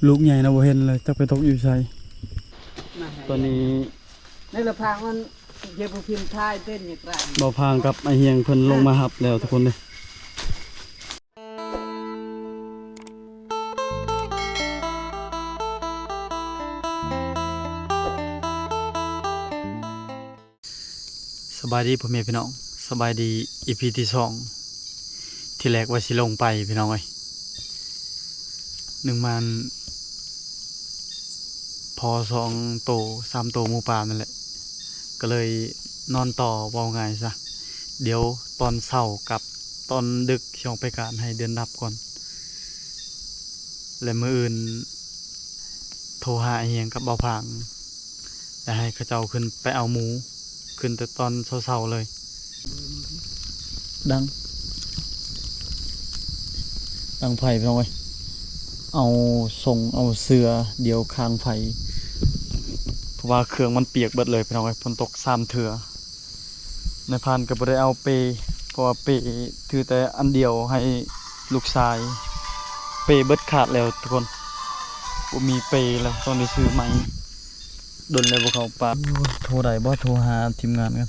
ລູກໃຫຍ່ນະ ບໍ່ເຫັນເລີຍ ຈັກໄປຕົກຢູ່ໃສ. ຕອນນີ້ ໃນລະພາງມັນ ເຮັດບໍ່ພິມທ້າຍເຕັ້ນເຮັດລະ ບ່າວພາງກັບອ້າຍຮຽງເພິ່ນລົງມາຮັບແລ້ວທຸກຄົນເດ້. ສະບາຍດີພໍ່ແມ່ພີ່ນ້ອງ ສະບາຍດີ ອີພີ ທີສອງ ທີແລກວ່າຊິລົງໄປພີ່ນ້ອງເອີຍ ໜຶ່ງມາ ພໍສອງໂຕ ສາມໂຕໝູປ່ານັ້ນແຫຼະ ກໍເລີຍນອນຕໍ່ ເວົ້າງ່າຍຊະ ດຽວຕອນເຊົ້າກັບຕອນດຶກຊິອອກໄປການໃຫ້ເດືອນດັບກ່ອນ ແລະ ມື້ອື່ນໂທຫາອ້າຍຮຽງກັບບ່າວພາງ ແລະ ໃຫ້ເຂົາເຈົ້າຂຶ້ນໄປເອົາໝູ ຂຶ້ນແຕ່ຕອນເຊົ້າໆເລີຍ. ດັງ ດັງໄຟພີ່ນ້ອງເອີຍ ເອົາສົງເອົາເສື່ອດຽວຄາງໄຟ ເພາະວ່າເຄື່ອງມັນປຽກເບິດເລີຍພີ່ນ້ອງເອີຍ ຝົນຕົກສາມເທື່ອ. ນາຍພານກໍບໍ່ໄດ້ເອົາເປ ເພາະວ່າເປຖືແຕ່ອັນດຽວໃຫ້ລູກຊາຍ ເປເບິດຂາດແລ້ວທຸກຄົນ ບໍ່ມີເປແລ້ວ ຕ້ອງໄດ້ຊື້ໃໝ່. ດົນແລ້ວບໍ່ເຂົ້າປ່າ. ໂອ້ຍ ໂທໄດ້ບໍ່? ໂທຫາທີມງານກັນ.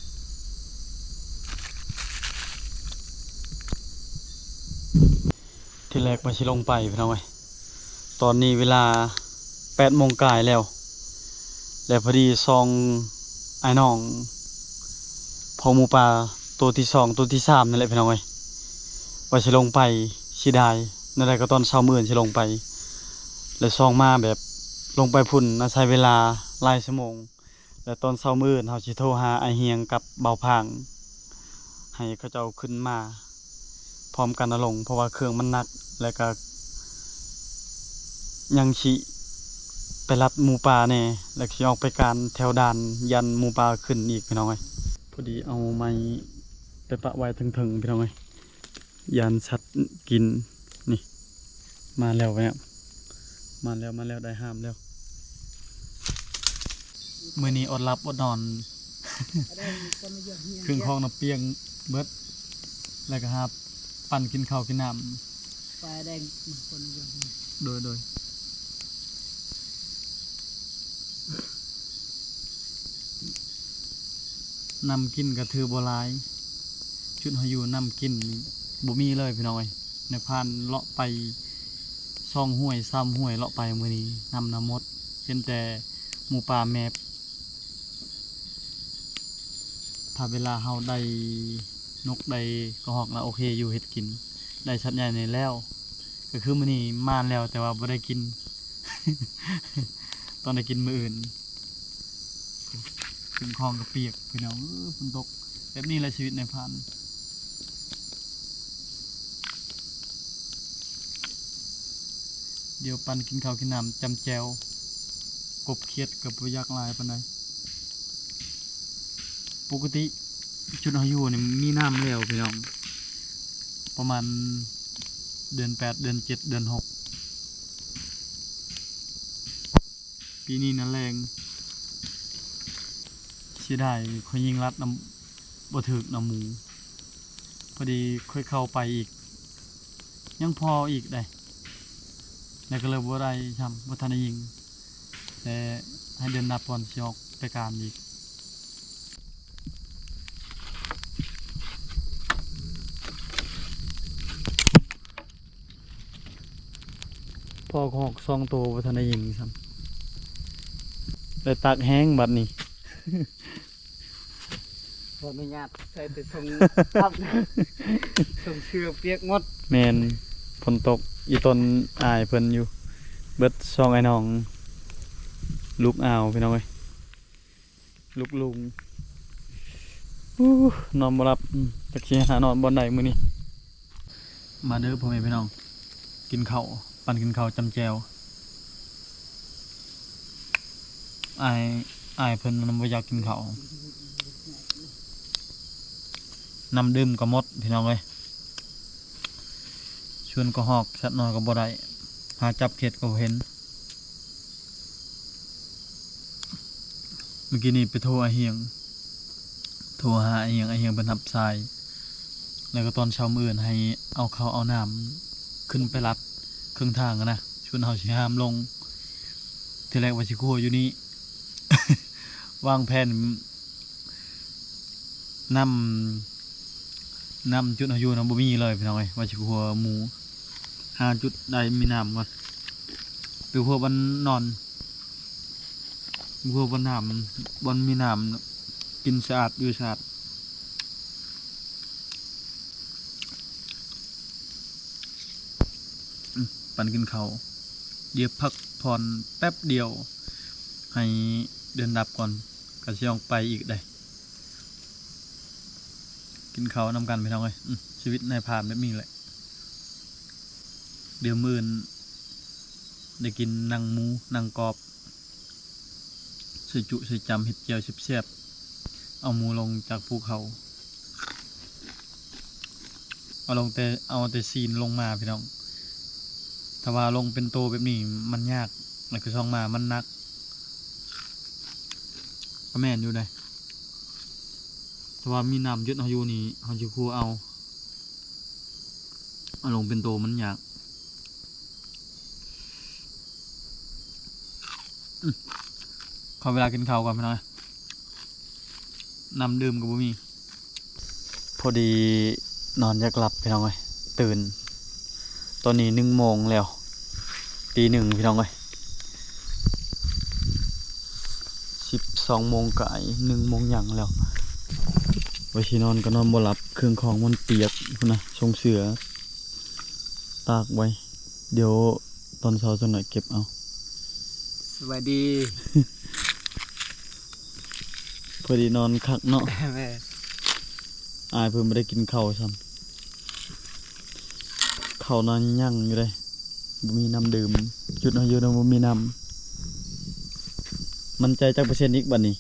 ທີແລກວ່າຊິລົງໄປພີ່ນ້ອງເອີຍ ຕອນນີ້ເວລາແປດໂມງກາຍແລ້ວ ແລະ ພໍດີຊ່ອງອ້າຍນ້ອງ ພໍ່ໝູປ່າໂຕທີສອງ ໂຕທີສາມນັ້ນແຫຼະພີ່ນ້ອງເອີຍ ວ່າຊິລົງໄປ ເສຍດາຍ ແນວໃດກໍຕອນເຊົ້າມື້ອື່ນຊິລົງໄປ ແລະ ຊ່ອງມາແບບລົງໄປພຸ້ນນະ ໃຊ້ເວລາຫຼາຍຊົ່ວໂມງ ແລະ ຕອນເຊົ້າມື້ອື່ນເຮົາຊິໂທຫາອ້າຍຮຽງກັບບ່າວພາງ ໃຫ້ເຂົາເຈົ້າຂຶ້ນມາ ພ້ອມກັນນະລົງ ເພາະວ່າເຄື່ອງມັນໜັກ ແລະກະຍັງຊິໄປລັດໝູປ່າແດ່ ແລະກະຊິອອກໄປການແຖວດ່ານ ຢ້ານໝູປ່າຂຶ້ນອີກພີ່ນ້ອງເອີຍ. ພໍດີເອົາໄມ້ໄປປະໄວ້ເທິງໆ ພີ່ນ້ອງເອີຍ ຢ້ານສັດກິນ. ນີ້ ມາແລ້ວ ມາແລ້ວ ມາແລ້ວ ໄດ້ຫ້າມແລ້ວ. ມື້ນີ້ອົດຫຼັບອົດນອນ ເຄື່ອງຂອງນຳປຽກເບິດ ແລ້ວກໍຫາປັ່ນກິນເຂົ້າກິນນ້ຳ. ໂດຍ ໂດຍ ນ້ຳກິນກໍຖືບໍ່ຫຼາຍ ຈຸດເຮົາຢູ່ນ້ຳກິນນີ້ບໍ່ມີເລີຍພີ່ນ້ອງເອີຍ. ນາຍພານເລາະໄປສອງຫ້ວຍສາມຫ້ວຍ ເລາະໄປມື້ນີ້ ນ້ຳນະໝົດ ເຫັນແຕ່ໝູປ່າແມບ. ຖ້າເວລາເຮົາໄດ້ນົກໄດ້ກະຮອກນະ ໂອເຄຢູ່ ເຮັດກິນ ໄດ້ສັດໃຫຍ່ນີ້ແລ້ວ ກໍຄືມື້ນີ້ມານແລ້ວ ແຕ່ວ່າບໍ່ໄດ້ກິນ ຕ້ອງໄດ້ກິນມື້ອື່ນ. ເຄື່ອງຂອງກໍປຽກພີ່ນ້ອງເອີຍ ຝົນຕົກແບບນີ້ແຫຼະຊີວິດນາຍພານ. ດຽວປັ່ນກິນເຂົ້າກິນນ້ຳ ຈ້ຳແຈ່ວ ກົບຂຽດກໍບໍ່ຢາກຫຼາຍປານໃດ. ປົກກະຕິຈຸດເຮົາຢູ່ນີ້ມີນ້ຳແລ້ວພີ່ນ້ອງ ປະມານເດືອນແປດ ເດືອນເຈັດ ເດືອນຫົກ ປີນີ້ນະແລ້ງ. ເສຍດາຍຂ້ອຍຍິງລັດນຳ ບໍ່ຖືກນຳໝູ ພໍດີຂ້ອຍເຂົ້າໄປອີກ ຍັງພໍອີກໃດ ແລ້ວກໍເລີຍບໍ່ໄດ້ຊ້ຳ ບໍ່ທັນໄດ້ຍິງ ແຕ່ໃຫ້ເດືອນນັບກ່ອນຊິອອກໄປການອີກ. ພໍກະຮອກສອງໂຕ ບໍ່ທັນໄດ້ຍິງຊ້ຳ ໄດ້ຕັກແຮງບັດນີ້. ຂໍອະນຸຍາດໃສ່ແຕ່ຊົງ ຊົງເສື້ອປຽກໝົດ. ແມ່ນ ຝົນຕົກ ອີ່ຕົນອາຍເພິ່ນຢູ່ ເບິດສອງອ້າຍນ້ອງ ລູກອາວ ພີ່ນ້ອງເອີຍ ລູກລຸງ. ອູ້ ນອນບໍ່ຫຼັບ ຈັກຊິຫານອນບ່ອນໃດມື້ນີ້. ມາເດີພໍ່ແມ່ພີ່ນ້ອງ ກິນເຂົ້າ ປັ່ນກິນເຂົ້າຈ້ຳແຈ່ວ. ອ້າຍ ອ້າຍເພິ່ນນຳບໍ່ຢາກກິນເຂົ້າ ນ້ຳດື່ມກໍໝົດພີ່ນ້ອງເອີຍ. ຊວນກະຮອກສັດນ້ອຍກໍບໍ່ໄດ້ ຫາຈັບຂຽດກໍບໍ່ເຫັນ. ມື້ກີ້ນີ້ໄປໂທອ້າຍຮຽງ ໂທຫາອ້າຍຮຽງ ອ້າຍຮຽງເພິ່ນຮັບສາຍ ແລ້ວກໍຕອນເຊົ້າມື້ອື່ນໃຫ້ເອົາເຂົ້າເອົານ້ຳຂຶ້ນໄປລັດເຄິ່ງທາງຫັ້ນນະ. ເຮົາຊິຫາມລົງ ທີແລກວ່າຊິຄົວຢູ່ນີ້ ວາງແຜນ ນ້ຳ ນ້ຳຈຸດເຮົາຢູ່ນະບໍ່ມີເລີຍພີ່ນ້ອງເອີຍ ວ່າຊິຄົວໝູ ຫາຈຸດໃດມີນ້ຳກ່ອນ ໄປຄົວບ່ອນນອນ ຄົວບ່ອນນ້ຳ ບ່ອນມີນ້ຳ ກິນສະອາດ ຢູ່ສະອາດ. ອືມ ປັນກິນເຂົ້າ ດຽວພັກຜ່ອນແປັບດຽວ ໃຫ້ເດືອນດັບກ່ອນ ກະຊິອອກໄປອີກເດ້ ກິນເຂົ້ານຳກັນພີ່ນ້ອງເອີຍ. ອືມ ຊີວິດນາຍພານແບບນີ້ແຫຼະ ດຽວມື້ອື່ນໄດ້ກິນໜັງໝູ ໜັງກອບ ໃສ່ຈຸໃສ່ຈຳ ເຮັດແຈ່ວແຊບໆ ເອົາໝູລົງຈາກພູເຂົາ ເອົາລົງແຕ່ ເອົາແຕ່ຊີ້ນລົງມາພີ່ນ້ອງ ຖ້າວ່າລົງເປັນໂຕແບບນີ້ມັນຍາກ ແລ້ວກະສອງມາມັນໜັກ ກະແມ່ນຢູ່ເດ້ ຖ້າວ່າມີນ້ຳຈຸດເຮົາຢູ່ນີ້ ເຮົາຊິຄົວເອົາ ເອົາລົງເປັນໂຕມັນຍາກ. ອືມ ຂໍເວລາກິນເຂົ້າກ່ອນພີ່ນ້ອງ ນ້ຳດື່ມກະບໍ່ມີ ພໍດີນອນຢາກຫຼັບພີ່ນ້ອງເອີຍ ຕື່ນ ຕອນນີ້ໜຶ່ງໂມງແລ້ວ ຕີໜຶ່ງພີ່ນ້ອງເອີຍ ສິບສອງໂມງກາຍ ໜຶ່ງໂມງຫຍັງແລ້ວ ວ່າຊິນອນກະນອນບໍ່ຫຼັບ ເຄື່ອງຂອງມັນປຽກພຸ້ນນະ ຊົງເສືອຕາກໄວ້ ດຽວຕອນເຊົ້າຈັກໜ້ອຍເກັບເອົາ. ສະບາຍດີ ພໍດີນອນຄັກເນາະ ແມ່ນ ອາຍເພິ່ນບໍ່ໄດ້ກິນເຂົ້າຊ້ຳ ເຂົ້ານະຍັງຢູ່ເດ້ ບໍ່ມີນ້ຳດື່ມ ຈຸດເຮົາຢູ່ນະບໍ່ມີນ້ຳ ໝັ້ນໃຈຈັກເປີເຊັນອີກບາດນີ້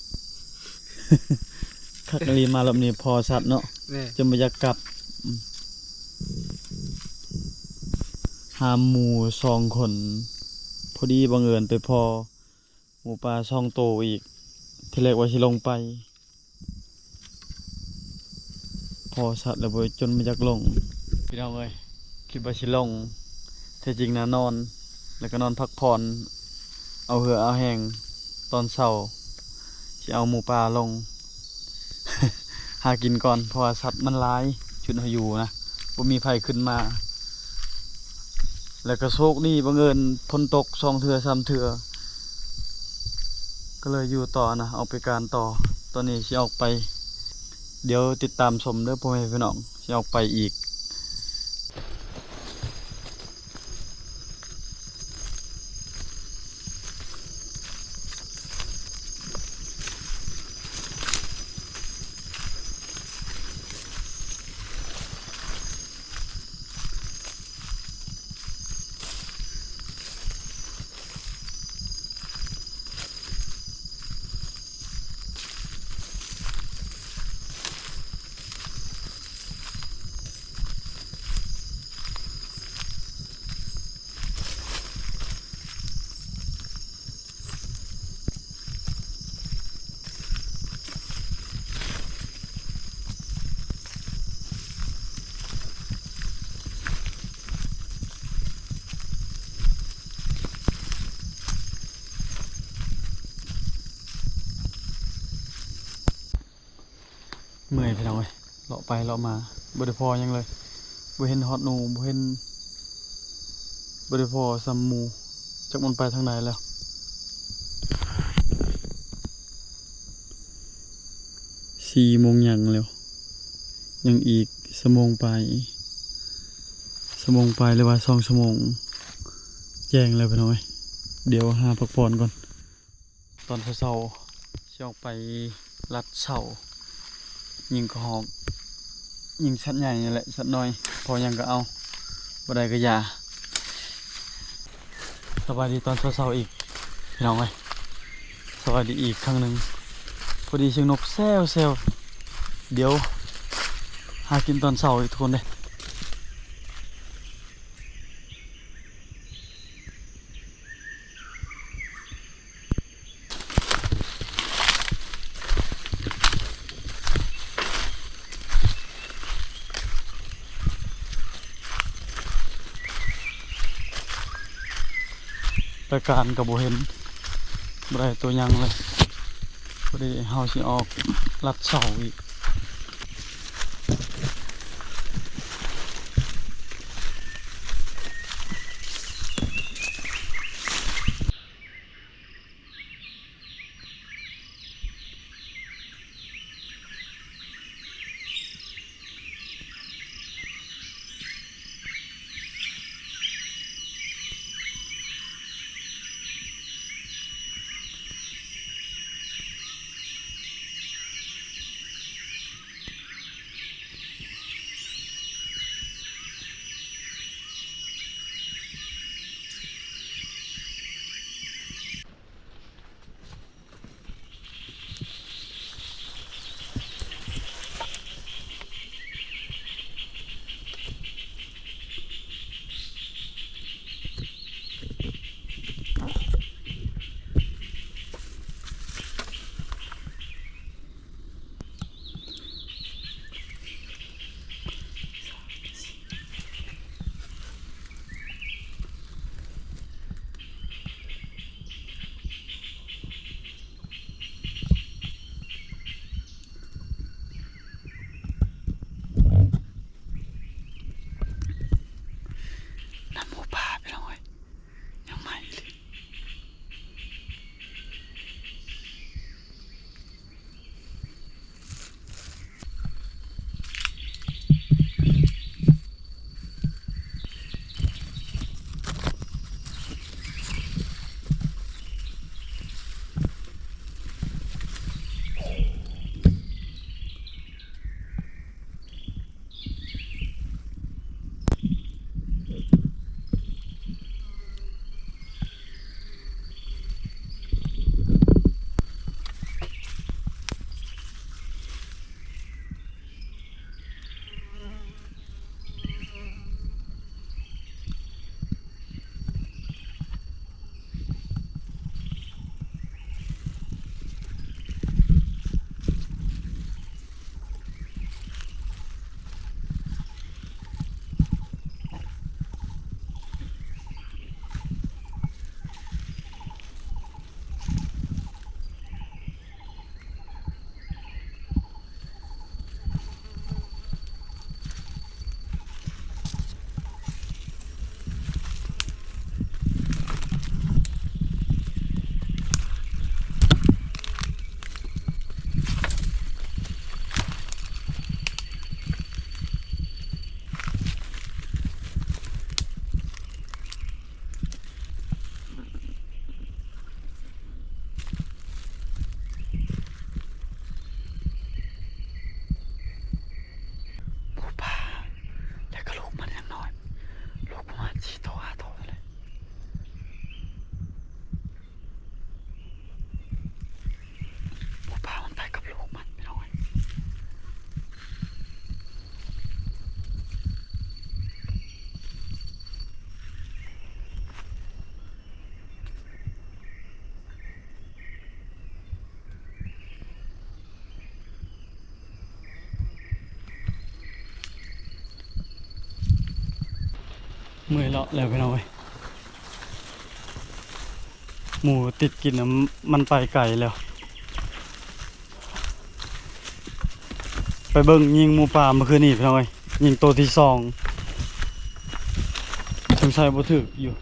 ຄັກອີ່ຫຼີ ມາລອບນີ້ພໍຊັດເນາະ ແມ່ນ ຈົນບໍ່ຢາກກັບ ອືມ ຫາໝູສອງຄົນ ພໍດີບັງເອີນໄປພໍ້ ໝູປ່າສອງໂຕອີກ ທີແລກວ່າຊິລົງໄປ ພໍຊັດແລ້ວເວີຍ ຈົນບໍ່ຢາກລົງ ພີ່ນ້ອງເອີຍ ຄິດວ່າຊິລົງ ແທ້ຈິງນະນອນ ແລ້ວກະນອນພັກຜ່ອນ ເອົາເຫື່ອເອົາແຮງ ຕອນເຊົ້າຊິເອົາໝູປ່າລົງ ຫາກິນກ່ອນ ເພາະວ່າສັດມັນຫຼາຍ ຈຸດເຮົາຢູ່ນະ ບໍ່ມີໃຜຂຶ້ນມາ ແລ້ວກະໂຊກດີບັງເອີນຝົນຕົກສອງເທື່ອສາມເທື່ອ ກະເລີຍຢູ່ຕໍ່ນະ ອອກໄປການຕໍ່ ຕອນນີ້ຊິອອກໄປ ດຽວຕິດຕາມຊົມເດີພໍ່ແມ່ພີ່ນ້ອງ ຊິອອກໄປອີກ. ເມື່ອຍພີ່ນ້ອງເອີຍ ເລາະໄປເລາະມາ ບໍ່ໄດ້ພໍ້ຫຍັງເລີຍ ບໍ່ເຫັນຮອດໜູ ບໍ່ເຫັນ ບໍ່ໄດ້ພໍ້ຊ້ຳໝູ ຈັກມັນໄປທາງໃດແລ້ວ. ສີ່ໂມງຫຍັງແລ້ວ ຍັງອີກຊົ່ວໂມງປາຍ ຊົ່ວໂມງປາຍ ຫຼືວ່າສອງຊົ່ວໂມງ ແຈ້ງແລ້ວພີ່ນ້ອງເອີຍ ດຽວຫາພັກຜ່ອນກ່ອນ. ຕອນເຊົ້າໆ ຊິອອກໄປລັດເສົາ ຍິງກະຮອກ ຍິງສັດໃຫຍ່ນີ້ແຫຼະ ສັດນ້ອຍ ພໍຫຍັງກະເອົາ ບໍ່ໄດ້ກະຢ່າ. ສະບາຍດີຕອນເຊົ້າໆອີກພີ່ນ້ອງເອີຍ ສະບາຍດີອີກຄັ້ງໜຶ່ງ. ພໍດີສຽງນົກແຊວໆ ດຽວຫາກິນຕອນເຊົ້າອີກທຸກຄົນເດີ. ປາການກໍບໍ່ເຫັນ ບໍ່ໄດ້ຕົວຫຍັງເລີຍ. ພໍດີເຮົາຊິອອກລັດເຊົາອີກ. ນ້ຳໝູປ່າ ພີ່ນ້ອງເອີຍ ຍັງໃໝ່ອີ່ຫຼີ. ໝູປ່າ ແລ້ວກໍລູກມັນຍັງນ້ອຍ ລູກປະມານສີ່ໂຕຫ້າໂຕເທົ່ານັ້ນແຫຼະ. ໝູປ່າມັນໄປກັບລູກມັນ ພີ່ນ້ອງເອີຍ. ເມື່ອຍເລາະແລ້ວ ພີ່ນ້ອງເອີຍ. ໝູຕິດກິນນຳ ມັນໄປໄກແລ້ວ. ໄປເບິ່ງຍິງໝູປ່າເມື່ອຄືນນີ້ ພີ່ນ້ອງເອີຍ, ຍິງໂຕທີສອງ ສົງໄສບໍ່ຖືກຢູ່.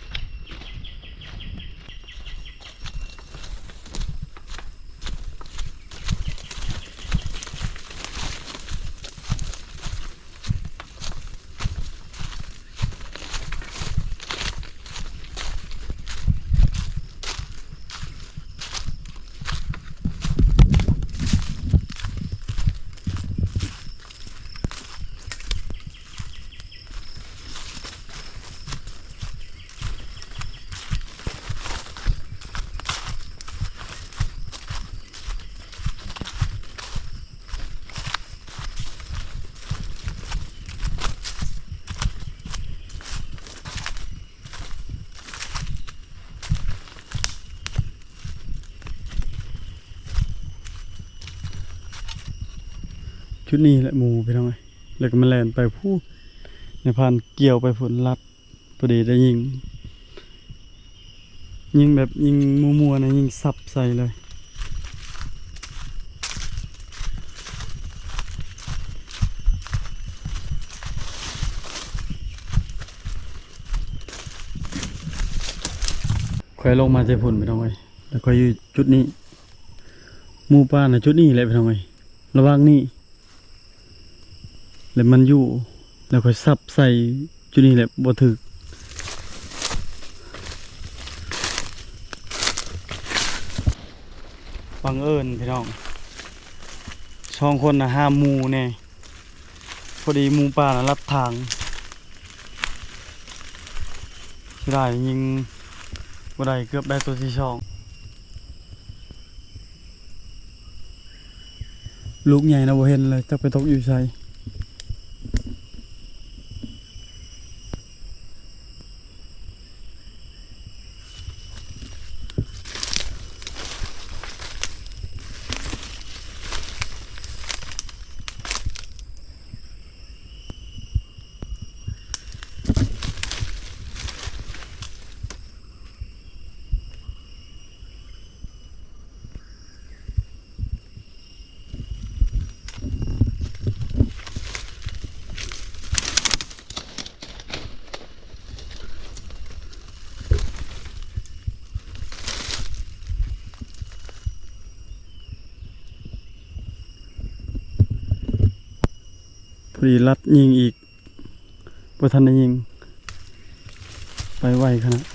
ຈຸດນີ້ແຫຼະໝູພີ່ນ້ອງເອີຍ, ແລ້ວກໍມາແລ່ນໄປພຸ້ນ ໃນພານກ່ຽວໄປພຸ້ນ ລັດ ພໍດີໄດ້ຍິງ ຍິງແບບຍິງມົວໆນະ ຍິງສັບໃສ່ເລີຍ. ຂ້ອຍລົງມາແຕ່ພຸ້ນ ພີ່ນ້ອງເອີຍ ແລ້ວຂ້ອຍຢູ່ຈຸດນີ້. ໝູປ່ານະຈຸດນີ້ແຫຼະ ພີ່ນ້ອງເອີຍ ລະຫວ່າງນີ້ ແລ້ວມັນຢູ່ ແລ້ວຂ້ອຍສັບໃສ່ຈຸດນີ້ແຫຼະ ບໍ່ຖືກ. ບັງເອີນພີ່ນ້ອງ ສອງຄົນນະຫ້າມໝູ່ແດ່ ພໍດີໝູປ່ານະລັດທາງ. ເສຍດາຍຍິງບໍ່ໄດ້ ເກືອບໄດ້ໂຕທີສອງ. ລູກໃຫຍ່ນະ ບໍ່ເຫັນເລີຍ ຈັກໄປຕົກຢູ່ໃສ. ພໍດີລັດຍິງອີກ ບໍ່ທັນໄດ້ຍິງ ໄປໄວຂະໜາດ.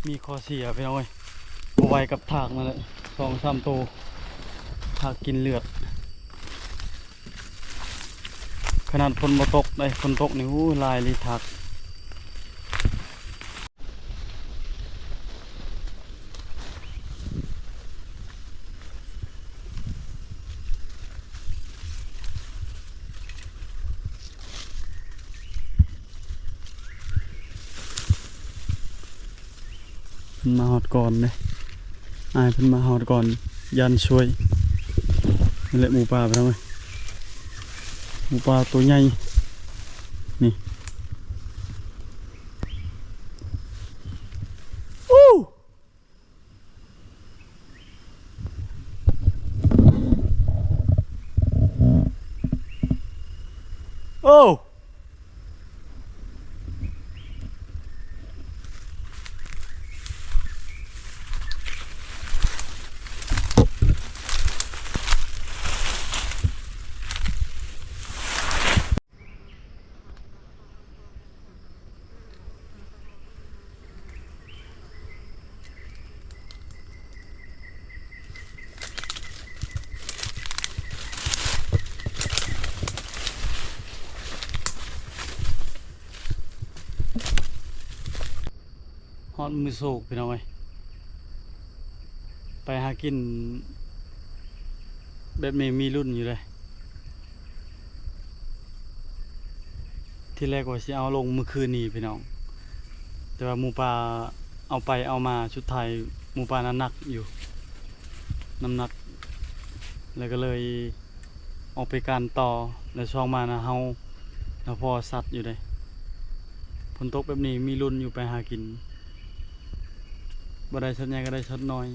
ມີຂໍ້ເສຍພີ່ນ້ອງເອີຍ ບໍ່ໄຫວກັບທາກນັ້ນແຫຼະ ສອງສາມໂຕ ທາກກິນເລືອດ. ຂະໜາດຝົນບໍ່ຕົກເດ້ ຝົນຕົກນີ້ ໂອ້ ຫຼາຍລີທາກ. ເພິ່ນມາຮອດກ່ອນເດ້ ອ້າຍເພິ່ນມາຮອດກ່ອນ ຢ້ານຊ່ວຍ. ນີ້ແຫຼະໝູປ່າພີ່ນ້ອງເອີຍ ໝູປ່າໂຕໃຫຍ່ນີ້. ໂອ້ ຮອດມື້ໂຊກພີ່ນ້ອງເອີຍ ໄປຫາກິນແບບນີ້ມີລຸ້ນຢູ່ເດ້. ທີແລກວ່າຊິເອົາລົງມື້ຄືນນີ້ພີ່ນ້ອງ ແຕ່ວ່າໝູປ່າເອົາໄປເອົາມາ ສຸດທ້າຍໝູປ່ານັ້ນໜັກຢູ່ ນ້ຳໜັກ ແລ້ວກໍເລີຍ ອອກໄປການຕໍ່ ແລະຊ່ວງມານະເຮົານະພໍສັດຢູ່ເດ້. ຝົນຕົກແບບນີ້ມີລຸ້ນຢູ່ໄປຫາກິນ ບໍ່ໄດ້ສັດໃຫຍ່ກໍໄດ້ສັດນ້ອຍ.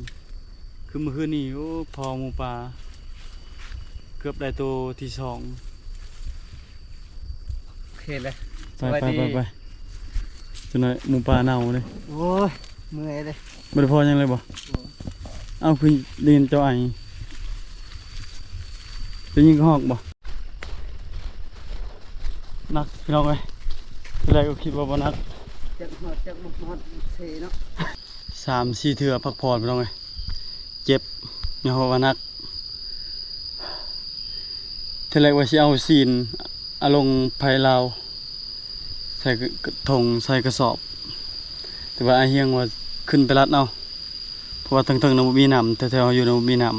ຄືມື້ຄືນນີ້ ໂອ້ ພໍໝູປ່າເກືອບໄດ້ໂຕທີສອງ. ໂອເຄເລີຍ ໄປ ສະບາຍດີ ໄປ ໄປ ໄປ. ຈັກໜ້ອຍໝູປ່າເນົ່າເດ້. ໂອ້ຍ ເມື່ອຍເດ້. ບໍ່ໄດ້ພໍຫຍັງເລີຍບໍ່? ບໍ່. ເອົ້າ ຄືໄດ້ຍິນເຈົ້າໄອ ໄດ້ຍິນຮອກບໍ່? ໜັກພີ່ນ້ອງເອີຍ ທີແລກກໍຄິດວ່າບໍ່ໜັກ ຈັກຮອດຈັກບໍ່ຮອດເຊເນາະ. ສາມສີ່ເທື່ອພັກຜ່ອນພີ່ນ້ອງເອີຍ ເຈັບ ຍ້ອນວ່າໜັກ. ທີແລກວ່າຊິເອົາຊີ້ນອາລົງໄພລາວ ໃສ່ຖົງໃສ່ກະສອບ ແຕ່ວ່າອາຮຽງວ່າຂຶ້ນໄປລັດເອົາ ເພາະວ່າເທິງໆນະບໍ່ມີນ້ຳ ແຖວໆເຮົາຢູ່ນະບໍ່ມີນ້ຳ.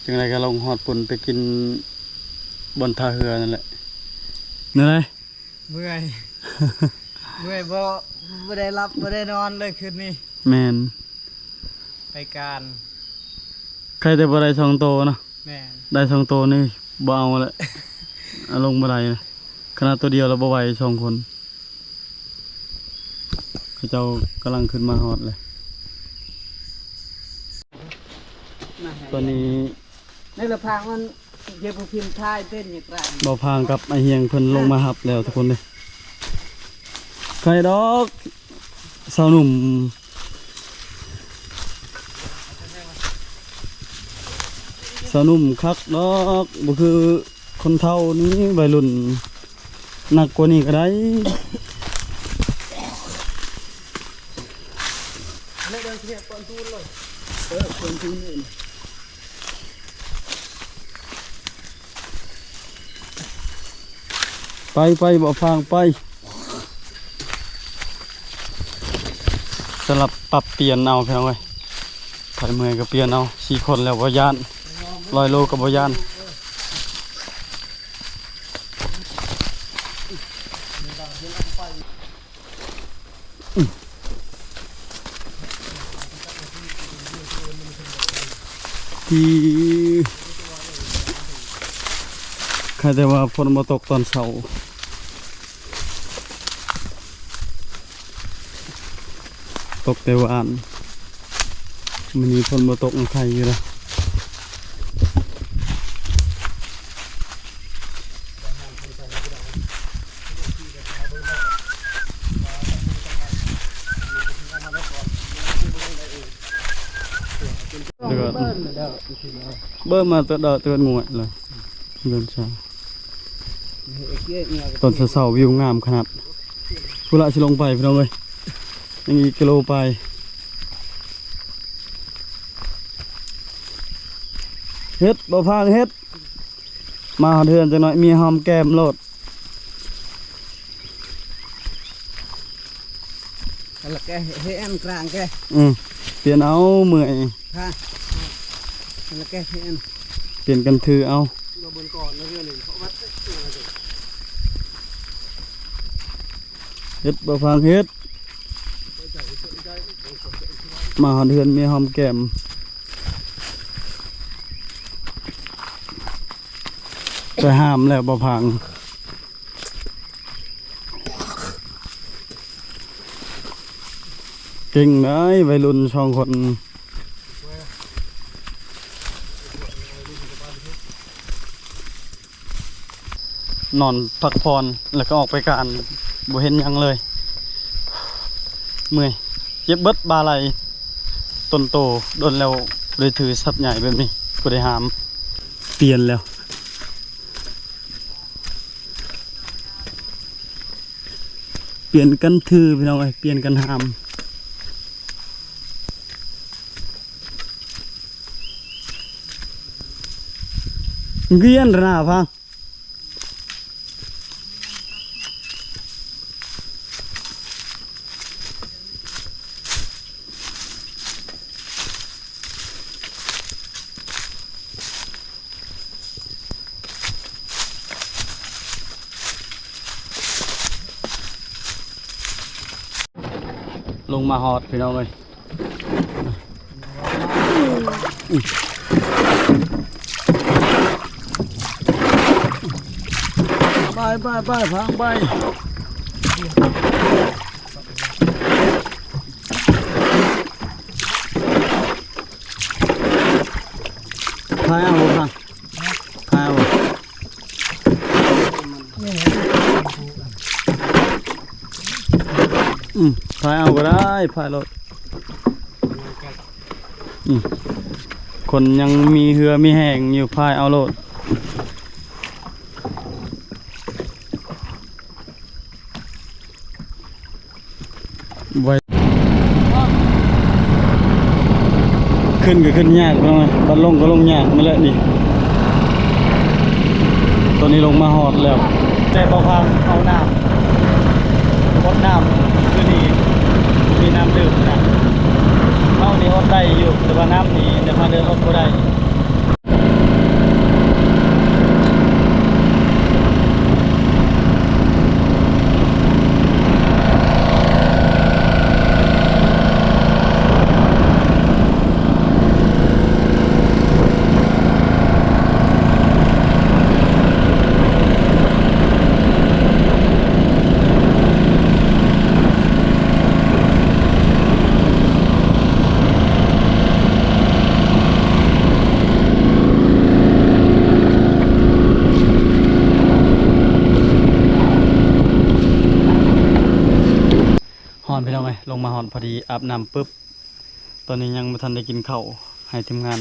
ຈັ່ງໃດກໍລົງຮອດພຸ້ນໄປກິນບ່ອນທ່າເຮືອນັ້ນແຫຼະ. ແນວໃດ? ເມື່ອຍ ເມື່ອຍ ບໍ່ ບໍ່ໄດ້ຫຼັບບໍ່ໄດ້ນອນເລີຍຄືນນີ້. ແມ່ນ ໄປການ ໃຄແຕ່ບໍ່ໄດ້ສອງໂຕເນາະ. ແມ່ນ ໄດ້ສອງໂຕນີ້ບໍ່ເອົາແຫຼະ ເອົາລົງບໍ່ໄດ້ນະ. ຂະໜາດໂຕດຽວລະບໍ່ໄຫວ ສອງຄົນ. ເຂົາເຈົ້າກຳລັງຂຶ້ນມາຮອດເລີຍ ຕອນນີ້. ໃນລະພາງມັນເຮັດຜູ້ພິມຖ່າຍເປັນຫຍັງກະ ບໍ່ພາງກັບອ້າຍຮຽງເພິ່ນລົງມາຮັບແລ້ວທຸກຄົນເດ້. ໃຄດອກ ຊາວໜຸ່ມ ຊາວໜຸ່ມຄັກດອກ ບໍ່ຄືຄົນເຖົ້ານີ້ ໄວລຸ້ນໜັກກວ່ານີ້ກໍໄດ້. ໄປ ໄປ ບໍ່ພາງໄປ. ສະຫຼັບປັບປ່ຽນເອົາພີ່ນ້ອງເອີຍ ໃຜເມື່ອຍກໍປ່ຽນເອົາ. ສີ່ຄົນແລ້ວບໍ່ຢ້ານ ຮ້ອຍໂລກໍບໍ່ຢ້ານ. ທີ່ ໃຄແຕ່ວ່າຝົນບໍ່ຕົກຕອນເຊົ້າ ຕົກແຕ່ວານ ມື້ນີ້ຝົນບໍ່ຕົກ ຍັງໄຄຢູ່ເດ້. ເບິ່ງມາແຕ່ດອກແຕ່ງວດແລ້ວ ເດືອນຊາ ຕອນເຊົ້າໆ ວິວງາມຂະໜາດ. ພຸ້ນລະ ຊິລົງໄປພີ່ນ້ອງເອີຍ ຍັງອີກກິໂລປາຍ. ເຮັດ ບໍ່ພາງເຮັດ. ມາຮອດເຮືອນຈັກໜ້ອຍ ເມຍຫອມແກ້ມໂລດ. ອັນລະແກເຮັດອັນກາງແກ ອື ປ່ຽນເອົາ ເມື່ອຍ ຮະ ອັນລະແກເຮັດອັນ ປ່ຽນກັນຖືເອົາ. ເຮັດ ບໍ່ຟັງເຮັດ. ມາຮອດເຮືອນເມຍຫອມແກ້ມ ໄປຫ້າມແລ້ວບໍ່ຟັງ. ເກັ່ງໄດ໋ ໄວລຸ້ນສອງຄົນ ນອນພັກຜ່ອນ ແລ້ວກໍອອກໄປການ ບໍ່ເຫັນຫຍັງເລີຍ ເມື່ອຍ ເຈັບເບິດບ່າໄຫຼ່ ຕົ້ນໂຕ ດົນແລ້ວບໍ່ໄດ້ຖືສັດໃຫຍ່ແບບນີ້ ບໍ່ໄດ້ຫ້າມ. ປ່ຽນແລ້ວ ປ່ຽນກັນຖືພີ່ນ້ອງເອີຍ ປ່ຽນກັນຫ້າມ. ມັນຄືເຢັນລະນາພັງ. ລົງມາຮອດພີ່ນ້ອງເອີຍ ໄປ ໄປ ໄປ ພັງໄປ. ພາຍເອົາບໍ່ພາຍ ພາຍເອົາບໍ່? ອືມ ພາຍເອົາກໍໄດ້ ພາຍໂລດ. ອືມ ຄົນຍັງມີເຫື່ອມີແຮງຢູ່ ພາຍເອົາໂລດ. ໄວ ຂຶ້ນກໍຂຶ້ນຍາກພີ່ນ້ອງເອີຍ ບັດລົງກໍລົງຍາກ ແມ່ນແຫຼະນີ້. ຕອນນີ້ລົງມາຮອດແລ້ວ ແຕ່ບໍ່ພາເອົານ້ຳ ອົດນ້ຳ ຄືນີ້ ມີນ້ຳດື່ມນະ. ເຮົານີ້ອົດໄດ້ຢູ່ ແຕ່ວ່ານ້ຳນີ້ ແຕ່ພາເດີນອົດບໍ່ໄດ້. ອນພີ່ນ້ອງເອີຍ ລົງມາຮອດພໍດີອາບນ້ຳປຶບ ຕອນນີ້ຍັງບໍ່ທັນໄດ້ກິນເຂົ້າ ໃຫ້ທີມງານ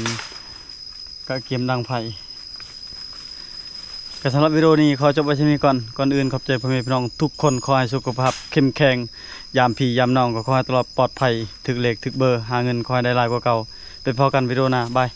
ກະກຽມດັງໄຟ. ກໍສຳລັບວິດີໂອນີ້ຂໍຈົບໄວ້ສ່ຳນີ້ກ່ອນ. ກ່ອນອື່ນຂອບໃຈພໍ່ແມ່ພີ່ນ້ອງທຸກຄົນ ຂໍໃຫ້ສຸຂະພາບເຂັ້ມແຂງ ຢາມພີ່ຢາມນ້ອງກໍຂໍໃຫ້ຕະຫຼອດປອດໄພ ຖືກເລກຖືກເບີ ຫາເງິນຂໍໃຫ້ໄດ້ຫຼາຍກວ່າເກົ່າ. ໄປພໍ້ກັນວິດີໂອໜ້າ ບາຍ.